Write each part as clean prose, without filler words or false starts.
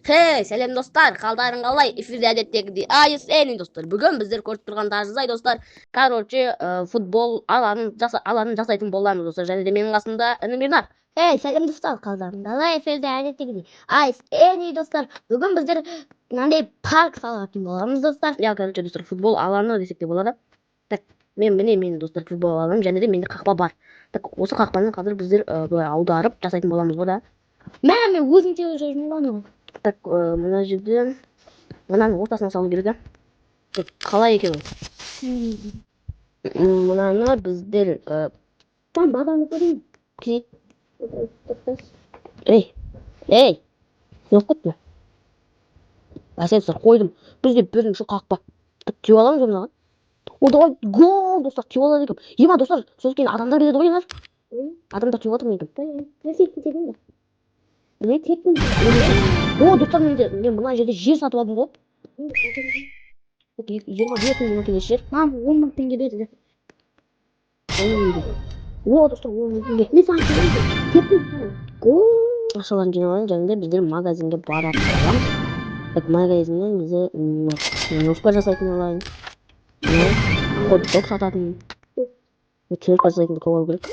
Хей, сәлем, достар, қалдарың қалай? Эфирде әдеттегідей Айс Эни, достар. Бүгін біздер көріп тұрғандарыңыздай, достар, короче, футбол алаңын, алаңын жасайтын боламыз, достар. Және де менің қасымда інім Ернар. Ей, сәлем, достар, қалдарың қалай? Эфирде әдеттегідей Айс Эни, достар. Бүгін біздер мынандай парк салатын боламыз, достар. Иә, короче, достар, футбол алаңы десек те болады. Так, мен міне, менің, достар, футбол алаңым және де менде қақпа бар. Так, осы қақпаны қазір біздер былай аударып жасайтын боламыз ғой да. Мә, мен өзім теуіп жүрмін ғой анау. Так, мына жерден мынаның ортасына салу керек, иә. Так, қалай екен ол? Мынаны біздер Там бабаны көрейін. Ей, ей, не болып кетті? Бәсе, достар, қойдым. Бізде бірінші қақпа. Так, теуіп аламыз ба мынаған? О, давай, гол, достар, теуіп алады екен. Ема, достар, содан кейін адамдар келеді ғой, Ернар. Адамдар теуіп жатыр екен. Не сен тедің бе? Не? Тептің. О, достар, менде, мен мына жерде жер сатып алдым ғой. 25 000 теңге жер. Маған 10 000 теңге берді. О, достар, 10 000 теңге. Мен саған тептім. Тептім. Гол. Ақшаларын жинап алайын және де біздер магазинге баратын боламыз. Так, магазиннен бізде тренировка жасайтын алайын. Хот дог сататын. Тренировка жасайтын көп алу керек.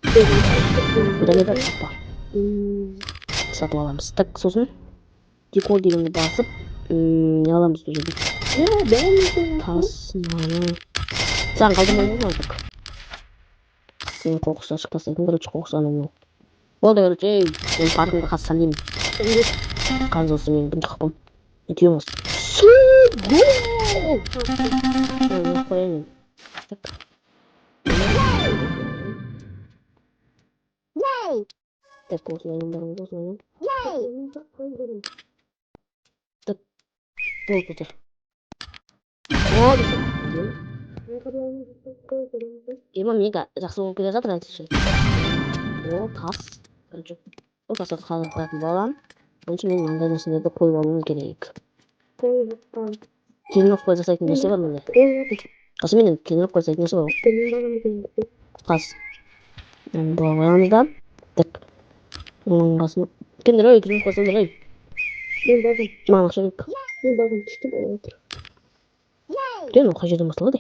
Және де қақпа сатып аламыз. Так, сосын декор дегенді басып, не аламыз бұл жерде? Тас, мынаны. Саған қалдырмаймын ғой, так. Сен қоқысты ашып тастайтын, короче, қоқыс анау мынау. Болды, короче, ей, мен паркымды қазір сәндеймін. Қазір осы менің бірінші қақпам. Не теуемін осы. Гол! Не қояйын енді. Так. Так, осылай барамыз, осылай. Так, болды, достар. О, достар. Ема, менікі жақсы болып келе жатыр әйтеуір. О, тас. Короче, ол тастарды қазір қоятын боламын. Бірінші мен мынандай нәрселерді қойып алуым керек. Тренировка жасайтын нәрсе бар менде. Қазір менде тренировка жасайтын нәрсе бар ғой. Қазір. Былай қоямыз да. Так. Оның қасына. Кімдер, ей, тренировка жасаңдар, ей. Мен бардым. Маған ақша керек. Мен бардым, күшті болып отыр. Е, мынау қай жерден басталады?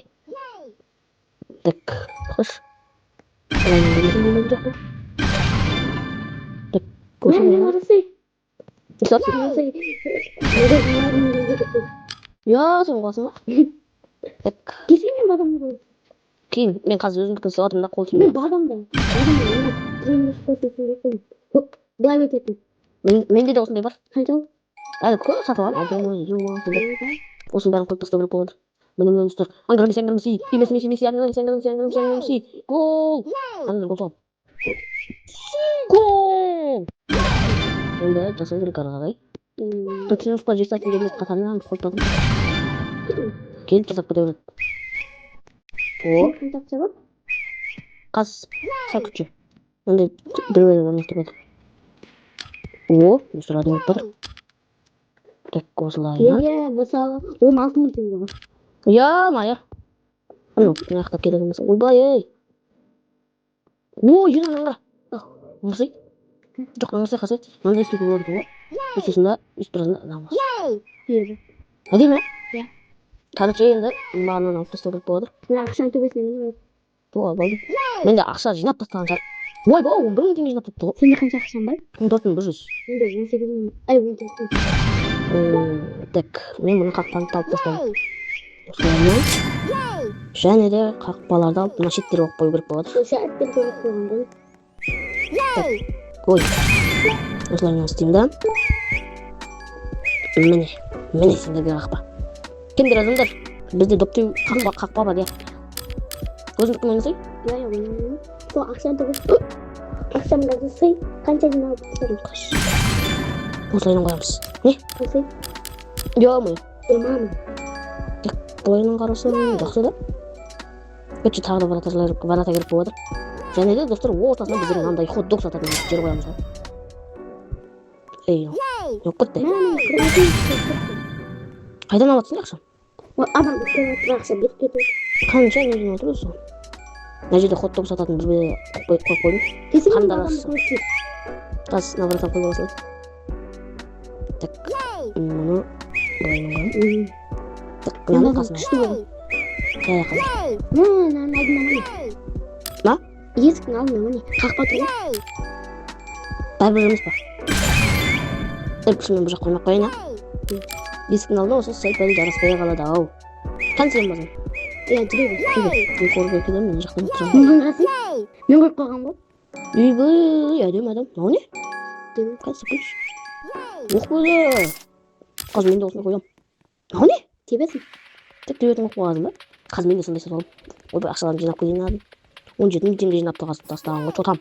Так, қош. Былай бермесем болмайды жоқ қой. Так, Мә, мен қарасай. Не істеп? Я, сен қуасың ба? Так, Келсең, мен бадамды. кейін мен қазір өзімдікін істеп жатырмын да, қол Мен тимей. бадамда. Тренировка былай өтетін. Менде де осындай бар. Қанша ол? Әлі көп сатып аламын. Алты 20 сондай. Осының бәрін қойып тастау керек болады. Міне, міне, достар. Ангел Месси, Ангел Месси, Месси, Месси, Месси, Ангел Месси, Ангел Месси, Ангел Месси, Ангел Месси. Гол! Ангел гол соғып. Гол! Енді жасау керек ары қарай. Тренировка жасайтын жерлер қатарынан қойып тастадым. Келіп жасап кете береді. О, Қанша ақша бар? Қаз, сәл күтші. Мындай біреуіне орналастырып жатыр. О, достар, әдемі болып жатыр. Так, осылай. Иә, мысалы, 16 000 теңге бар. Я, моя. Анау, мына жақта керек емес. Ойбай, ей. О, Ена, мынаны қара. Мынасы? Жоқ, мынасы қасай. Мынандай істеуге болады екен ғой. Өйтесің да, өйтіп тұрасың да, мына бас. Иә. Әдемі, Иә. Короче, енді маған мынаны алып тастау керек болады. Мына ақшаның төбесіне не бар? О, болды. Менде ақша жинап тастаған шығар. Ойбай, 11 000 теңге жинап тастапты ғой. Сенде қанша ақшаң бар? 14 100. Менде 18 000, ай, 14 000. Так, мен мұны қақпаны алып тастаймын. Осылайынан. Және де қақпаларды алып, мына шеттерге қойып қою керек болады. Осы әріптер қойып қойған ғой. Ой. Осылайынан істеймін да. Міне, міне сендерге қақпа. Кімдер, адамдар? Бізде доп теу қақпа бар, иә. Өзіңдікін ойнасай? Иә, ойнаймын. Сол ақшаның төбесі. Ақшамды жасай, қанша жиналып тұр? Осылайынан қоямыз. Не? Осы Ё-моё. Мамам. Былайынан қарасаң, жақсы да. Короче, тағы да вратарь, ворота керек болып жатыр. Және де, достар, ортасына біздер мынандай хот дог сататын жер қоямыз ғой. Ей, не болып кетті? Мә, мен қырмызы. Қайдан алып жатсың ақша? Адам істеп жатыр, ақша беріп кетіп. Қанша не жинап отыр осы? Мына жерде хот дог сататын бір қойып қойдым. Келсең, мен Қандар бадамды ақша. көрсет. Қазір мына вратаны қойып аласың. Так, мұны былай қоямын. Так, Мына мынаны қасына. Күшті болады. Қай жаққа? Мынаның алдына, міне. Ма? Есіктің алдына, міне. Қақпа тұр ғой. Бәрібір емес па? Еп, шынымен бұл жаққа қоймай ақ қояйын, а? Есіктің алдына осы сәл пәл жараспай қалады ау. Қан, сен басың. Иә, жүре бер. Мен көріп кетемін, мына жақтан тұрамын. Мен қарасың. Мен қойып қойған ғой. Үйбүй, әдемі адам. Мынау не? Қане, көрейікші. Оқ бөлі. Қазір мен де осындай қоямын. Мынау не? Тебесің. Тек тебетін қойып қойғансың ба? Қазір мен де сондай сатып аламын. Ойбай, ақшаларымды жинап келейін алдым. 17 000 теңге жинап тастаған ғой, чотам.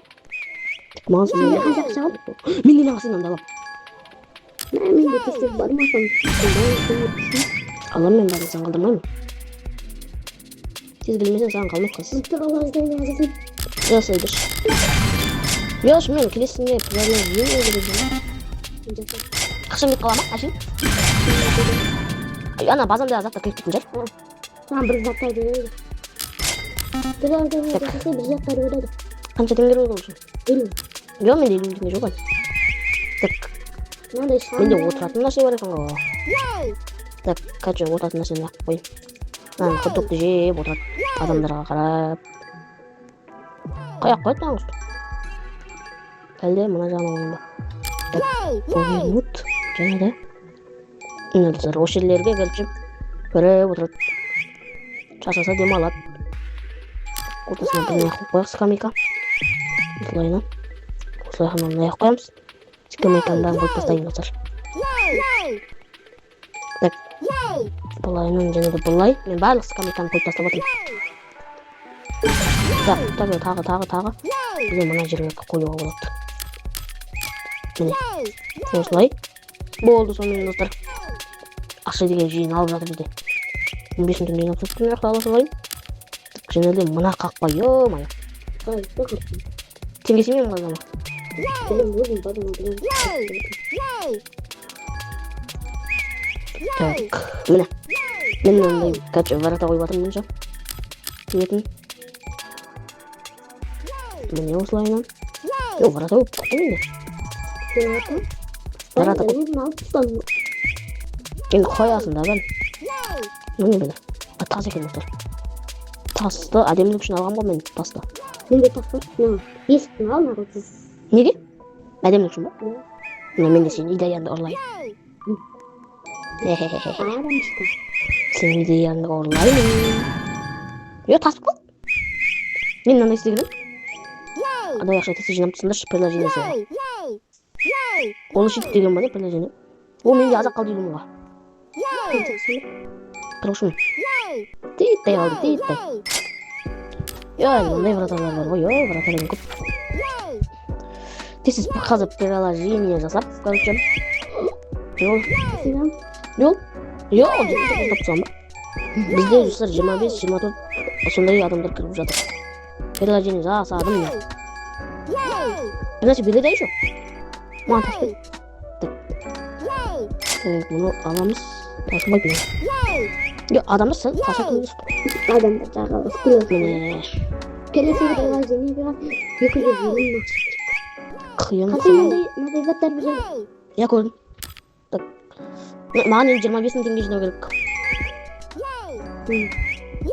Маған Сенде сондай. қанша ақша қалды? Мен де маған мынандай аламын. Мә, менде тез бармасам. Аламын мен бәрін, саған қалдырмаймын. Тез келмесең, саған қалмайды қыз. Жасайын. Жасай берші. Жоқ, мен келесінде приложение керек. Ақшам кетіп қала ма, әшейін? Ана базамдағы заттар келіп кететін шығар. Саған бір заттарды береді. Приложение жасаса, бір заттар береді. Қанша теңге керек ол үшін? 50. Жоқ, менде 50 000 теңге жоқ әлі. Так, Мынандай шам. менде отыратын нәрсе бар екен ғой. Так, короче, отыратын нәрсені ақ қояйын. Мынаны, хот-догты жеп отырады. Адамдарға қарап. Қай жаққа қояды мынаны? Әлде мына жағына қояйын ба? Так, повернуть және де мына, достар, осы жерлерге, короче, кіріп отырады. Шаршаса, демалады. Ортасына бірдеңе қойып қояйық, скамейка. Осылайынан. Осылай мына жаққа қоямыз. Скамейканың бәрін қойып тастайын, достар. Так, былайынан және де былай. Мен барлық скамейканы қойып тастап отырмын. Так, так, тағы, тағы, тағы. Бізде мына жерге қоюға болады. Міне. Осылай. Болды сонымен, достар. Ақша деген жиналып жатыр бізде. 15 мың теңге жинап тастапты, мына жақта ала салайын. Так, және де мына қақпа, ё-моё. Қалай, бақыр. Теңге сенбеймін қазір. Білем, өзім базама білемін. Так, міне. Мен мынандай, короче, ворота қойып жатырмын мынша. Тебетін. Міне, осылайынан. Жоқ, ворота көп қой менде. Ворота көп. Өзім алып тастадым. Енді қоясың да бәрін. Міне, міне. А, тас екен, достар. Тасты әдемілік үшін алғам ғой мен тасты. Менде тас бар. Мына есіктің алдына қойып. Неге? Әдемілік үшін ба? Мына мен де сенің идеяңды ұрлайын. Адамшка. Сенің идеяңды ұрлаймын. Е, тас болып қалды. Мен мынандай істегенмін. Адай, ақша тез жинап тастаңдаршы, приложение соға. Улучшить деген ба, не приложение? О, менде аз ақ қалды 50 мыңға. Қанша ақша? 43 мың. Тиіттай қалды, тиіттай. Е, мынандай враталар бар ғой, е, врата деген көп. Тез тез қазір приложение жасап, короче. Жол, Сен жол. Жоқ, ұстап тастаған ба? Бізде, достар, 25, 24 сондай адамдар кіріп жатыр. Приложение жасадым мен. Бір нәрсе береді еще. Маған тас бер. Так. Так, мұны аламыз. Тасымайды міне. Жоқ, адамдар сәл қашатын емес. Адамдар жағы күледі. Міне. Келесі приложениеге 250 мың ақша. Қиын. Қате, мынандай мынандай заттар береді. Иә, көрдім. Так. Маған енді 25 000 теңге жинау керек.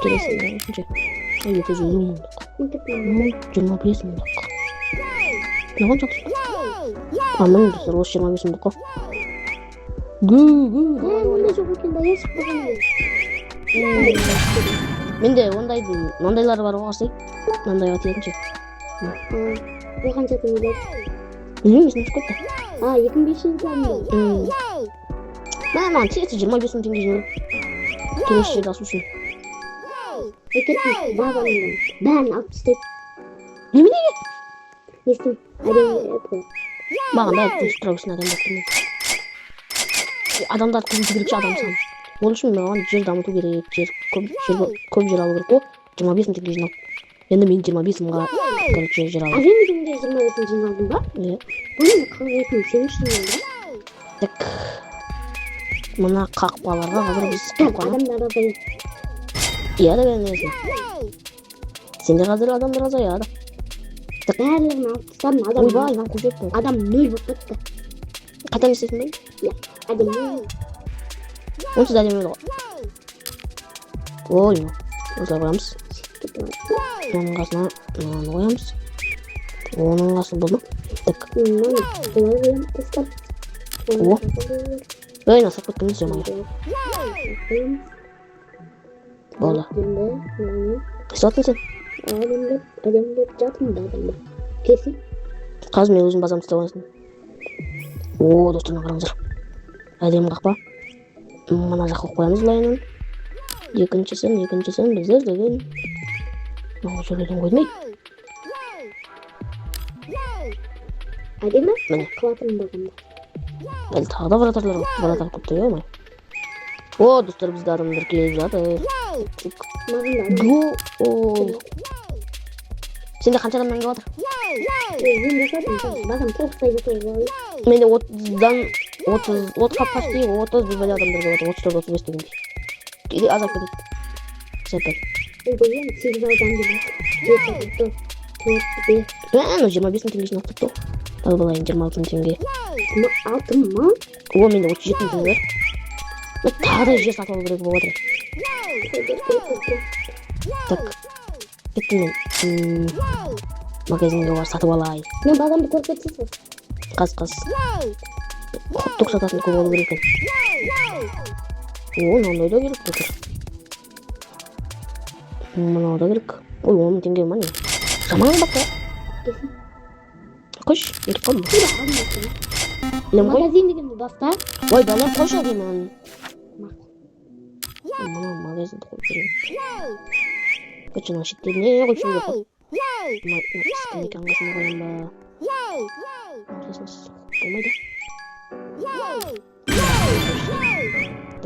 Келесі қанша? 250 мыңдық. 25 мыңдық. Мына қанша? А, міне, достар, осы 25 мыңдық қой. Гу, гу. Ондай жоқ екен да, ешік болған. Менде ондайдың мынандайлары бар ғой, қарасай. Мынандайға тиетін ше. Ол қанша теңге? Білмеймін, есімнен шығып кетті. А, 2500 теңге. Мә, маған тез 25 000 теңге жинау керек. Келесі жерді ашу үшін. Кеттім, базаның бәрін алып тастайды. Неменеге? Не істеймін? Әдемі қояды. Маған бәрі тыныш тұра берсін, адамдар тұрмай. Адамдарды көбейту керек ше, адам саны. Ол үшін маған жер дамыту керек, жер көп, жер көп жер алу керек қой. 25 мың теңге жиналды. Енді мен 25 мыңға, короче, жер аламын. Әжем күнде 25 мың жиналдың ба? Иә. Бұл енді 42 800 жиналды. Так. Мына қақпаларға қазір біз Так, қақпаны. Адамдар азаяды. Иә да, конечно. Сенде қазір адамдар азаяды. Барлығын алып тастадым, адам Ойбай, мынаны қуып жіберіппін. Адам нөл болып кетті. Қайтадан істейсің ба? Әдемі. Онсыз да әдемі еді ғой. Ой, осылай қоямыз. Оның қасына мынаны қоямыз. Оның қасына болды ма? Так. Мынаны былай қоямыз, достар. О. Ей, мына сап кеткенбіз, ё. Қоямыз. Болды. Енді мынаны Не істеп сен? Әдемілеп, әдемілеп жатырмын базамды. Келсін. Қазір мен өзім базамды істеп алайын. О, достар, мына қараңыздар. Әдемі қақпа. Мына жаққа қоямыз былайынан. Екіншісін біздер деген мынау жерлерден қойдым ей. Әдемі. Міне. Қылатырмын базамды. Әлі тағы да вратарлар, вратар көп те, ё. О, достар, бізде адамдар келіп жатыр. Маған да адам. Гол. Сенде қанша адамнан келіп жатыр? Өзім жасадым. Базам толықтай жасауға болады. Менде 30-дан 30, почти 30 бір бәле адамдар келіп жатыр. 34, 35 дегендей. Кейде азайып кетеді. Сәл-пәл. Енді ең сегіз адам келеді. Жеті, алты, төрт, бес. Мә, анау 25 мың теңге жинап тіпті ғой. Алып алайын 26 мың теңге. Алты мың. О, менде 37 мың теңге бар. Мен тағы да жер сатып алу керек болып жатыр. Так. Кеттім мен. Магазинге барып сатып алайын. Мен базамды көріп кетесіз ғой. Қаз, қаз. Хот-дог сататын көп алу керек екен. О, мынандай да керек достар. Мынау да керек. Ой, 10 мың теңге ма не? Жаман қымбат та. Келсін. Қойшы, ұмытып қалдым. Тура алмайсың. Білем ғой. Магазин дегенді баста. Ой, бәлем, қойшы деймін. Мақұл. Мына магазинді қойып жіберейін. Короче, мына шеттеріне қойып жіберу керек қой. Мына скамейканың қасына қоямын ба? Сосын болмайды.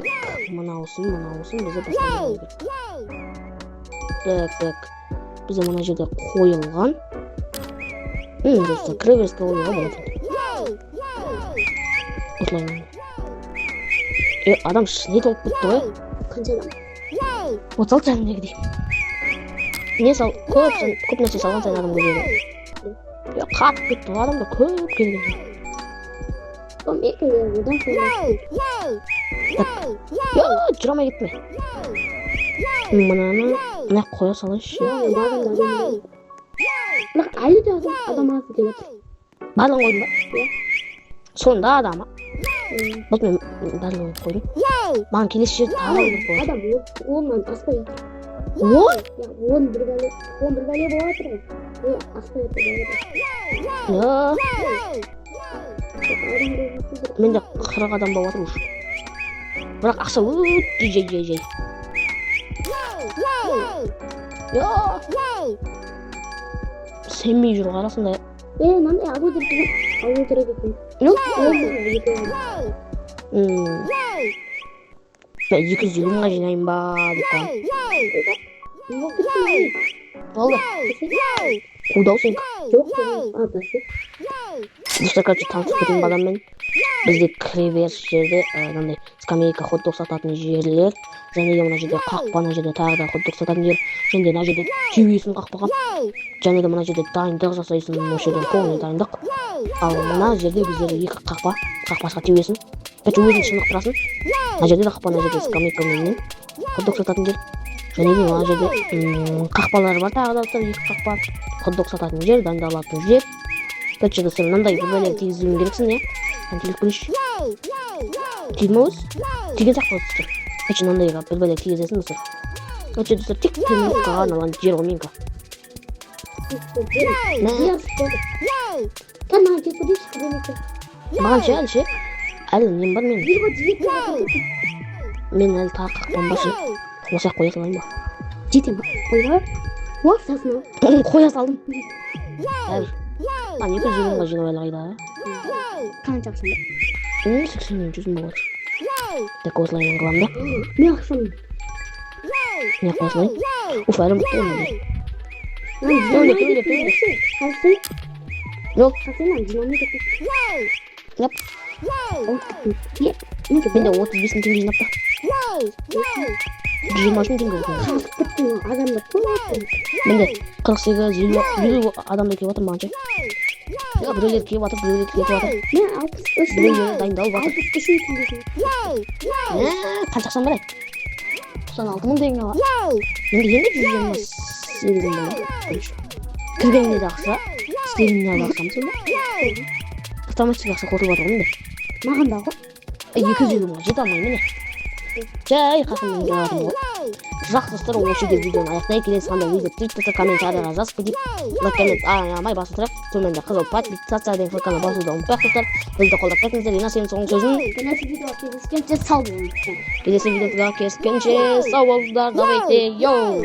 Так, мынаусын, мынаусын бізде басқа жерге керек. Так, так. Бізде мына жерде қойылған. Достар, кіреберіске қоюға болады. Осылай. Е, адам ішіне толып кетті ғой. Қанша адам? 36 кәдімгідей. Не сал, көп, көп нәрсе салған сайын адам көбейеді. Е, қатып кетті ғой, адамдар көп келген. Екі одан sonra. Так. Е, жүре алмай кеттім. Мынаны мына қоя салайыншы. Базамда адам бар. Бірақ әлі де адам аз деп жатыр. Барлығын қойдым ба? Иә. Сонда адам. Болды, мен барлығын қойдым. Маған келесі жерде тағы алу керек болады. Адам 10-нан аспай жатыр. 10? Иә, 11 бәле, 11 бәле болып жатыр ғой. Ол аспай жатыр болып жатыр. Иә. Адам көп. Менде 40 адам болып жатыр уже. Бірақ ақша өте жай, жай, жай. Я. Сенбей жүр ғой арасында. Е, мынандай алу керек екен. Алу керек екен. Ну? 10 мың екі. Мен 250 мыңға жинайын ба деп қоямын. Не болып кетті? Болды. Қудау сенікі. Жоқ, а, бәсе. Достар, короче, танысып кетейін баламмен. Бізде кіреберіс жерде мынандай скамейка, хот-дог сататын жерлер, және де мына жерде қақпа, мына жерде тағы да хот-дог сататын жер, және де мына жерде теуесің қақпаға, және де мына жерде дайындық жасайсың, осы жерден полный дайындық. Ал мына жерде біздер екі қақпа, қақпашқа теуесің. Короче, өзің шынықтырасың. Мына жерде де қақпа, мына жерде скамейка менен хот-дог сататын жер. Және де мына жерде қақпалар бар, тағы да достар, екі қақпа, хот-дог сататын жер, дайындалатын жер. Короче, достар, мынандай бір бәле тигізуің керексің, иә? Тигізіп көрейінші. Тиді ма өзі? Тиген сияқты достар. Короче, мынандайға бір бәле тигізесің, достар. Короче, достар, тек тренировкаға арналған жер ғой менікі. Мә. Кән, маған келіп көрейінші, кіреберіске. Маған ше, әлі ше? Әлі нем бар менің? 27. Мен әлі тағы қақпам бар ше. Осы жаққа қоя салайын ба? Жете ма? Ойбай. О, сосын. Қоя салдым. Бәрібір. Маған 250 мыңға жинап әлі қайда? Қанша ақшам бар? 80-нен 100 мың болады. Так, осылай қыламын да. Мен ақшам. Не қоя салайын. Уф, әлі бітті ғой менде. Мынаны Төңде, төңде, төңде. Қалсын. Жоқ. Қалсын, мынаны жинамайды екен. Яп. Ұмытып кеттім. Е, мен Менде 35 мың теңге жинапты. 123 мың теңге болды. Қалып кеттім, адамдар көп. Менде 48, 50, 50 адамдар келіп жатыр маған ше. Иә, біреулер келіп жатыр, біреулер кетіп жатыр. Мен 63 мың. Біреулер дайындалып жатыр. 63 мың теңгесіне. Мә, қанша ақшаң бар, ей? 96 мың теңге бар. Менде енді 128 мың бар. Кіргеніне де ақша, істегеніне де ақша ма сонда? Автоматически ақша қосылып жатыр ғой менде. Маған да ғой. 250 мыңға жете алмаймын, міне. Жай қақыммен келіп жатырмын ғой. Жақсы, достар, осы жерде видеоны аяқтайық. Келесі қандай видео тілейді, достар, комментарийға жазып кетейік. Лайк, коммент аямай басып тұрайық. Төменде қызыл подписаться деген кнопканы басуды ұмытпайық, достар. Бізді қолдап кетіңіздер. Ена, сенің соңғы сөзің? Келесі видеоға кездескенше сау болыңыздар. Келесі видеода кездескенше сау болыңыздар. Давайте, йоу!